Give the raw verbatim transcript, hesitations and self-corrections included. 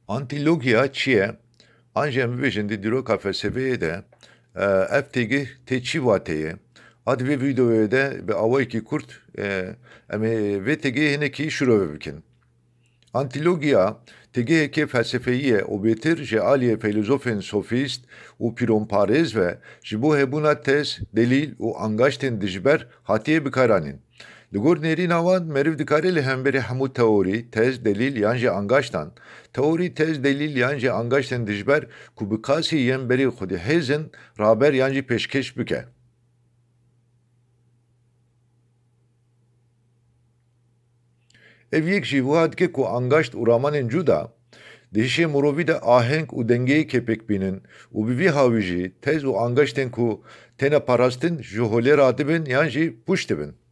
Antîlogiya çi ye? An jî em bibêjin di dîroka felsefeyê de, e, ev têgih tê çi wateyê? A di vê vîdeoyê de bi awayekî kurt, e, em ê vê têgihê hinekî şirove bikin. Antîlogiya têgihekê felsefeyî ye û bêtir ji aliyê feylezofên sofîst û pîronparêz ve ji bo hebûna tez, delîl û angaştên dijber hatiye bikaranîn. Li gor nêrîna wan, meriv dikare li hemberî hemû teorî, tez, delîl yan jî angaştan, teorî, tez, delîl yan jî angaştên dijber ku bi qasî yên berî xwe dihêzin, raber yan jî pêşkêş bike. Ev yek jî wiha dike ku angaşt û ramanên cuda di hişê mirovî de aheng û dengeyekê pêk bînin û bi vî hawî jî tez û angaştên ku têne parastin ji holê radibin yan jî pûç dibin.